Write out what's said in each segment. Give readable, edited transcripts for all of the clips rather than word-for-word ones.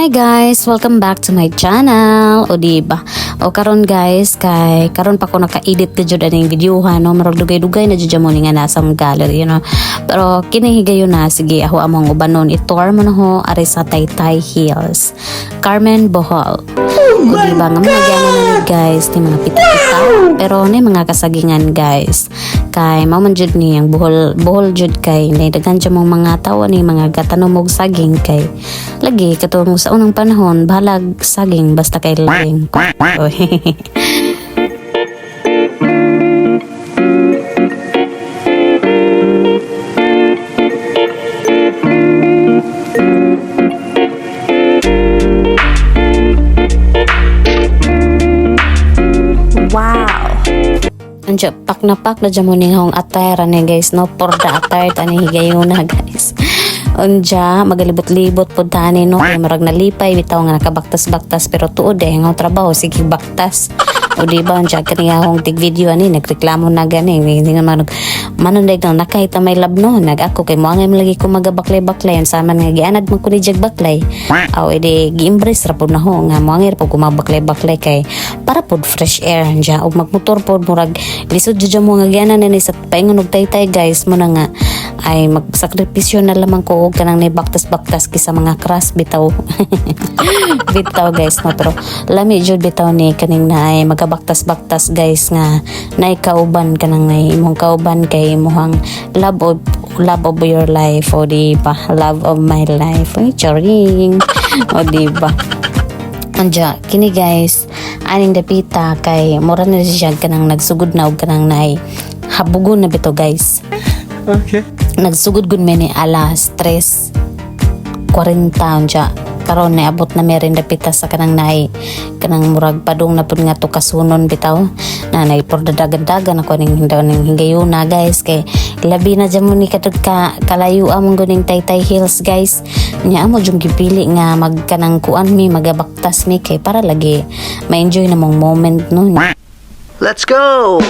Hi guys! Welcome back to my channel! O diba? O karon guys, kay karon pa ko naka-edit ka jud aning video ha, no? Marag dugay-dugay na jud mo ni nga nasa mong gallery. Pero kini higayon na, sige, ako among ubanon, i-tour mo na ho ari sa Taytay Hills, Carmen, Bohol. O diba nga mga gana na ni guys, ni mga pita-pita, pero ni mga kasagingan guys. Kay mao man jud ni ang Bohol, Bohol jud kay nay daghan jud mong mga tawo ni mga gatanom og saging kay lagi katong sa unang panahon bahalag saging basta kay laging. Oh, Wow. Andiyan, pak na dyan mo ning hong attire ni guys, no? For the attire, tani higayuna guys. Unja, magalibot-libot po tani, no? Kaya marag nalipay, bitaw nga nakabaktas-baktas, pero tuod eh, ang trabaho, sige baktas. O di ba, unja, kaniya hong tig video ani, nagreklamo na gani, hindi nga manag, manundag na nakahita may lab no, nag ako, kay mo angay lagi ko magabaklay-baklay, ang sama nga gianad man ko ni Jag baklay. Aw, edi, gi-embrace ra po na ho, nga mo angay ra po kumabaklay-baklay kay, para pod fresh air, unja, og magmotor pod, murag, lisod jud mo nga gianan na ni sa paingon og taytay guys, mo na nga, ay magsakripisyo na lamang ko og kanang baktas-baktas kisa mga crush bitaw. Bitaw guys no, pero lami jud bitaw ni kaning na ay magabaktas-baktas guys nga nay kauban, kanang nay imong kauban kay imong love of your life, o di ba, love of my life. Ay, charing. O di ba? Anja, kini guys, aning dapita kay mura na siya kanang nagsugod na og kanang naay habugon na bito guys. Okay. Nagsugod gud mi ni alas 3:40 unja. Karon naabot na mi rin dapita sa kanang naay kanang murag padung na pud nga to kasunon bitaw. Nanay por dadagan-dagan ako ning hindaw ning higayuna guys kay labi na dyan mo ni katug ka kalayo among guning Taytay Hills guys. Nya amo jung gipili nga magkanang kuan mi magabaktas mi kay para lagi ma-enjoy na mong moment no. Let's go!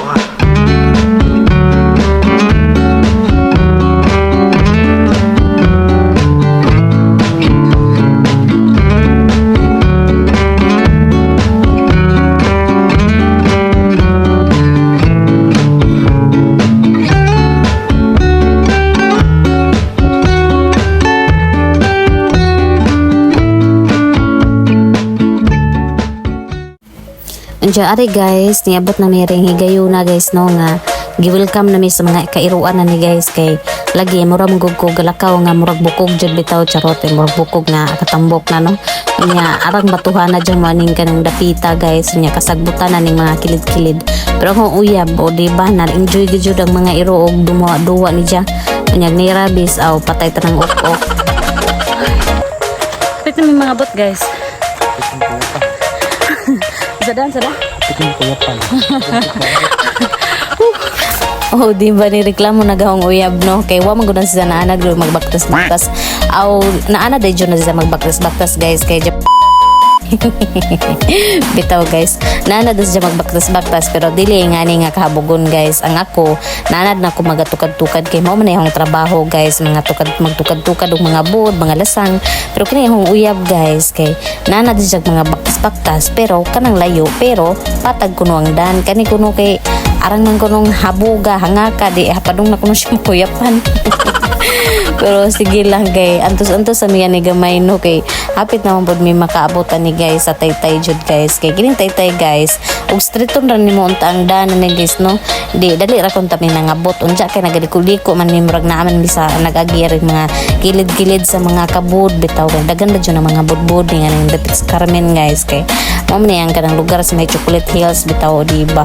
Andiyan, ari guys, niabot na mi ring higayuna guys no nga gi-welcome na mi sa mga kairuan na ni guys kay lagi mura mong ko galakaw nga murag bukog jud bitaw, charot eh, murag bukog nga katambok na no. Nya arang batuhan na jud mo aning kanang dapita guys, nya kasagbutan na ning mga kilid-kilid. Pero kung uyab, o di ba, na enjoy gyud jud ang mga iro og duwa-duwa ni ja. Nya ni rabis aw patay tanang ok-ok. Pwede may mga bot guys. Sadan, sadan. Oh, di ba ni reklamo na gahong uyab no? Kay wa man gud na siya naanad gud magbaktas-baktas. Aw, naanad ay jud na siya magbaktas-baktas guys kay bitaw guys. Naanad na siya magbaktas-baktas pero dili nga ni nga kahabugon guys. Ang ako, naanad na ako magatukad-tukad kay mao man na akong trabaho guys, mga tukad magtukad-tukad og mga bod, mga lasang. Pero kini akong uyab guys kay naanad siya mga baktas-baktas pero kanang layo pero patag kuno ang dan kani kuno kay arang man kunong habuga hangaka di padung na kuno siya makuyapan. Pero sige lang kay antos-antos sa miya ni gamay no kay hapit naman pud mi makaabotan ni guys sa Taytay jud guys kay kining Taytay guys ug streeton ra nimo unta ang daan ni guys no, di dali ra kon ta mi nangabot unja kay nagaliko-liko man mi murag naaman mi sa nag-agi rin mga kilid-kilid sa mga kabud bitaw kay daghan ba jud ang mga budbud ni nga ning dapit sa Carmen guys kay mao man ni ang kanang lugar sa may Chocolate Hills bitaw, di ba?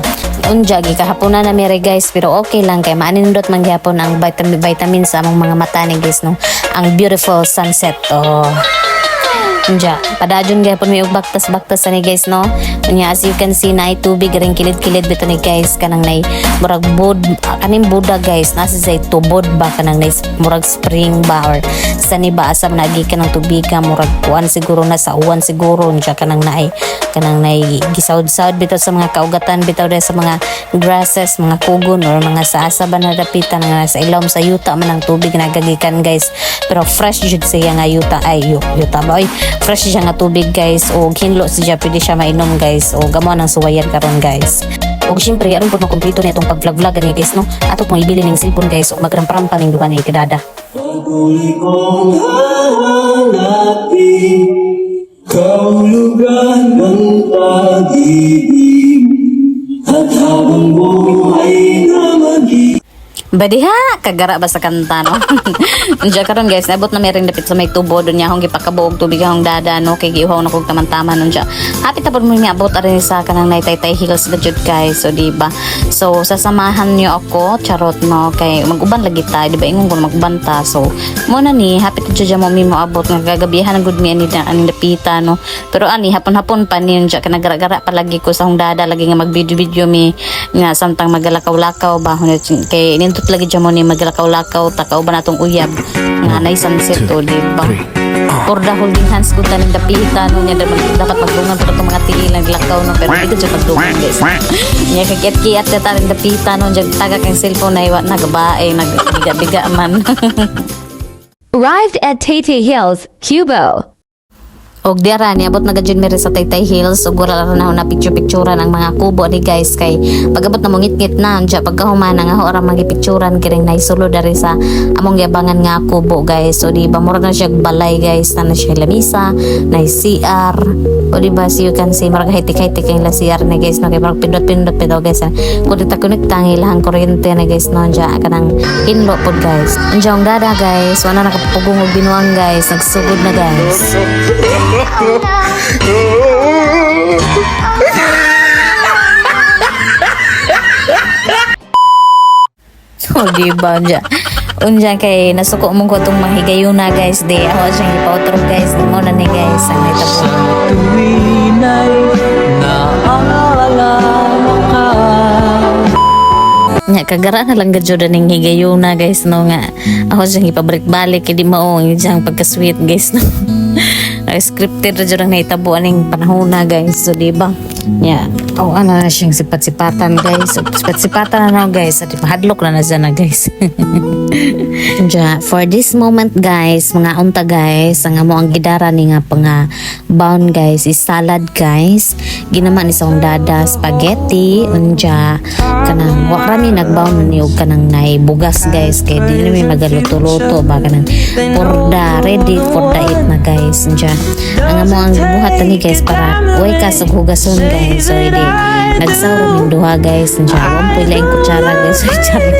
Unja gikahaponan na mi re guys pero okay lang kay maanindot man gihapon ang vitamin vitamin sa among mga mata ni guys no, ang beautiful sunset, oh. Unja, padayon gyapon may og baktas-baktas ani guys no. Unya as you can see naay tubig ring kilid-kilid bitaw ni guys kanang nay murag bud kaning buda guys nasa say tubod ba kanang nay murag spring ba or sa ni ba asa man agi kanang tubig ka murag kuan siguro na sa uwan siguro unja kanang nay gisawd-sawd bitaw sa mga kaugatan bitaw dahil sa mga grasses, mga kugon or mga saasa ba na dapitan nga sa ilawom sa yuta man ang tubig nagagikan guys, pero fresh jud siya nga yuta ay yuta ba oy. Fresh siya nga tubig, guys, o hinlo siya, pwede siya mainom, guys, o gamo ng suwayan karon, guys. Og syempre, aron pud makumpleto na itong pag-vlog-vlog gani, guys, no. Ato pong ibili ning cellphone, guys, ug magrampa-rampa ning duha ni kadada. Patuloy kong hahanapin kahulugan ng pag-ibig at habang buhay na maging Badiha, kagara ba sa kanta, no? Diyan karon, guys, naabot na meron dapit sa may tubo doon niya akong gipakabuog tubig akong dada, no, kay giuhaw na kog taman-taman nun siya. Hapit na po mo miabot arin sa kanang Naytaytay Hills ba jud, guys. So di ba? So sasamahan niyo ako, charot, no, kay mag-uban lagi ta, di ba? Ingon ko na mag-uban ta. So mo na ni hapit na jud mo mi moabot nga gagabihan ang gud mi ani na aning dapita, no. Pero ani hapon-hapon pa niyon siya kanagara-gara palagi ko sa akong dada lagi nga mag-video-video mi nga samtang magalakaw-lakaw ba kay nindot lagi dyan mo ni magalakaw-lakaw ta kauban natong uyab nga nay sunset o di ba, for the holding hands ko taning dapita, no, niya dapat magdungan pero itong mga tiil naglakaw, no, pero di ko dyan magdungan, guys, niya kakiat-kiat na taning dapita, no, dyan taga kang cellphone na iwa nagabae nagbiga-biga man. Arrived at Taytay Hills, Cubo. Og diara niabot na gajud mi rin sa Taytay Hills ug wala ra na picture-picturean ang mga kubo ni, guys, kay pagabot na mo ngitngit na unja pagkahuman nga ho ra magipicturean kiring naisulod dari sa among giabangan nga kubo, guys. So di ba mura na siya balay, guys, na siya lamisa, na CR. O di ba, so you can see murag high-tech ang ila CR na, guys, no, kay murag pindot-pindot pito, guys. Kung dita konekta ang ilahang kuryente na, guys, no, unja kanang hinlo pod, guys. Unja ang dada, guys, wala nakapugong og binuang, guys, nagsugod na, guys. So, di ba, unja? Unja kay nasuko mong ko itong mahigayuna, guys. Di, ako siyang ipautro, guys. Mo na ni, guys, ang naitabo. Tuwin ay naaalala ka. Nga, kagara na lang gadyo ning higayuna, guys, no, nga. Ako siyang ipabalik-balik, hindi mao ang siyang pagka-sweet, guys, no. Ay, scripted ra jud ang nahitabo aning panahon na, guys. So, di ba? Yeah. Oh, ano na siyang sipat-sipatan, guys. So, sipat-sipatan na na, guys. At hadlok na na siya na, guys. Diya, for this moment, guys, mga unta, guys, ang amo ang gidara ni nga panga bound, guys, is salad, guys. Ginama ni sa akong dada spaghetti unja kanang wa rami nagbound ni og kanang nay bugas, guys, kay dili mi magaluto-luto ba, kanang for the ready for the eat na, guys. Unja ang amo ang gibuhat ani, guys, para way kasog hugason, guys. So hindi nagsawro ning duha, guys. Unja wa poy laing kutsara, guys. Charot.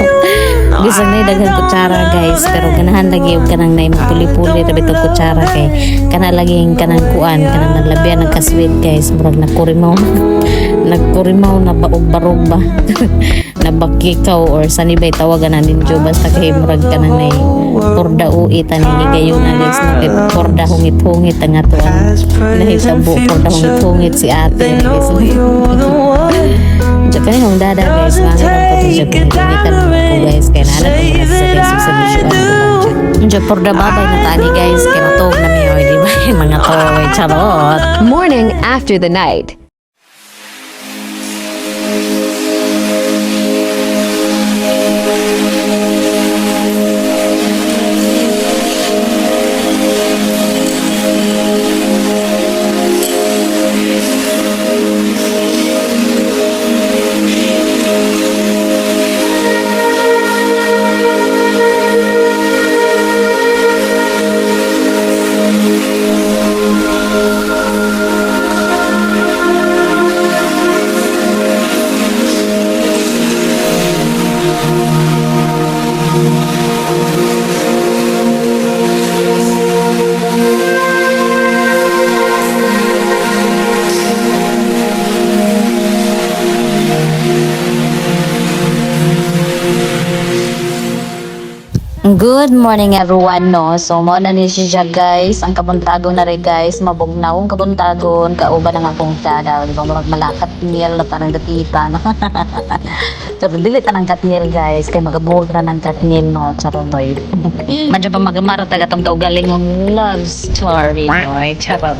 Bisan na daghan kutsara, guys, pero ganahan lagi og kanang nay magpuli-puli ra bitong kutsara kay kana lagi yung kanang kuan kanang nalabian nagka-sweet, guys, murag nakurimaw nagkurimaw na ba og barog ba nabakikaw or sanibay tawagan na ninyo, basta kay murag kanang nay porda ui tani higayon na, guys, no, kay porda hungit-hungit ang ato ang nahitabo, porda hungit-hungit si ate, guys. Diyan kani hong dada, guys, mga lang po siya gamitan ko, guys, kay naanad ko mga sa guys sa visual ko lang. Diyan porda babay na tani, guys, kay matog na mi oy, di ba, mga toy charot. Morning after the night. Good morning, everyone, no. So mo na ni siya, guys, ang kabuntagon na rin, guys, mabugnaw ang kabuntagon kauban ang akong dada, di ba murag malakat niel na parang datita, no. Pero dili ta ng katniel, guys, kay magabuhog na ng katniel, no, charot oy. Medyo pa magamara taga tong kaugaling love story, no, charot.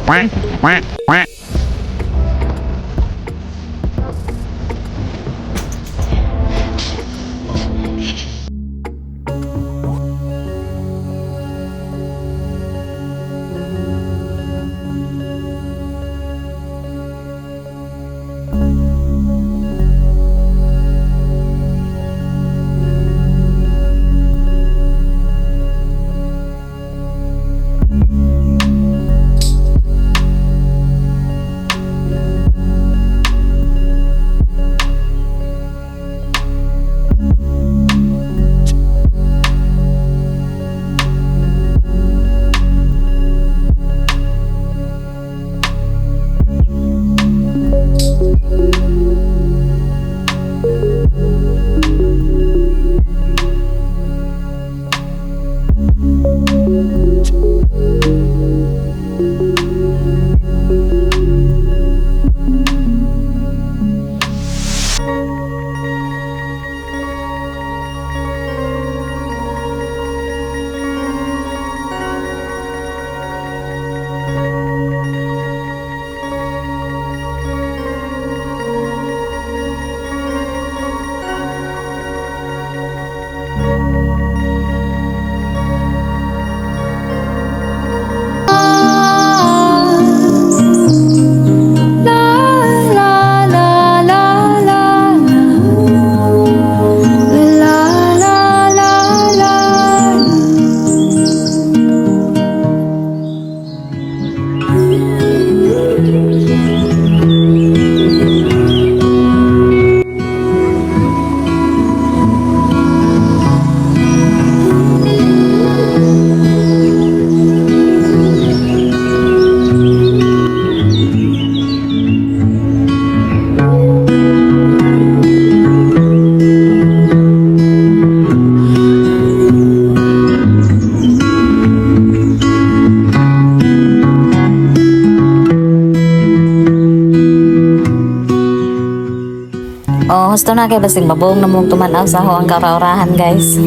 Oh, husto na kay basig mabong na mong tumanaw sa ako ang karaurahan, guys.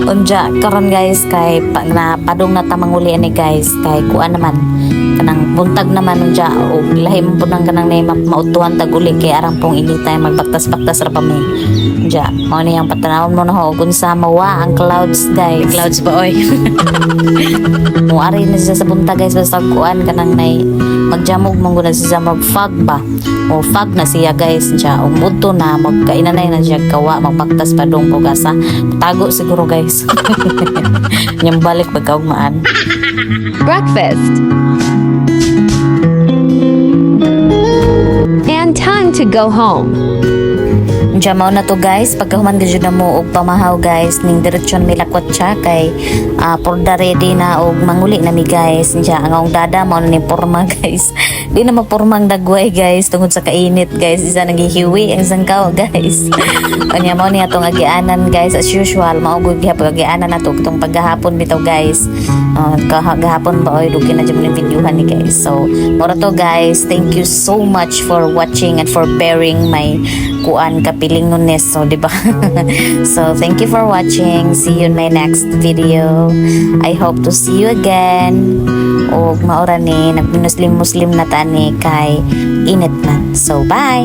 Unja karon, guys, kay pa, na padung na ta manguli ani, guys, kay kuan naman kanang buntag naman. Unja og lahi man pud ang kanang nay mautuan tag uli kay arang pong initay, magbaktas-baktas ra pa mi. Unja mao ni ang patanawon mo na ho kung sa mawa ang clouds, guys. Clouds ba, oy? Mo ari na siya sa buntag, guys, basta kuan kanang nay magjamog man gud na siya, mag fog ba o fog na siya, guys. Siya og mudto na magkainanay na siya kawa magbaktas padung pugasa tago siguro, guys. Nyang balik pagkaugmaan. Breakfast. And time to go home. Diya mao na to, guys, pagkahuman gyud na mo og pamahaw, guys, ning diretsyon mi lakwatsa kay porda ready na og manguli na mi, guys. Diya ang akong dada mao na ni porma, guys. Di na mapormang dagway, guys, tungod sa kainit, guys. Isa naghihiwi ang sangkaw, guys. Unya mao ni atong agianan, guys, as usual mao gud gihapon agianan nato itong paghahapon bitaw, guys. Gahapon ba oy, dugi na jud mo ning videohan ni, guys. So mora to, guys. Thank you so much for watching and for bearing my kuan kapilingones. So, di ba? So thank you for watching. See you in my next video. I hope to see you again. Og maora ni nagmuslim muslim na tani kay init man. So bye.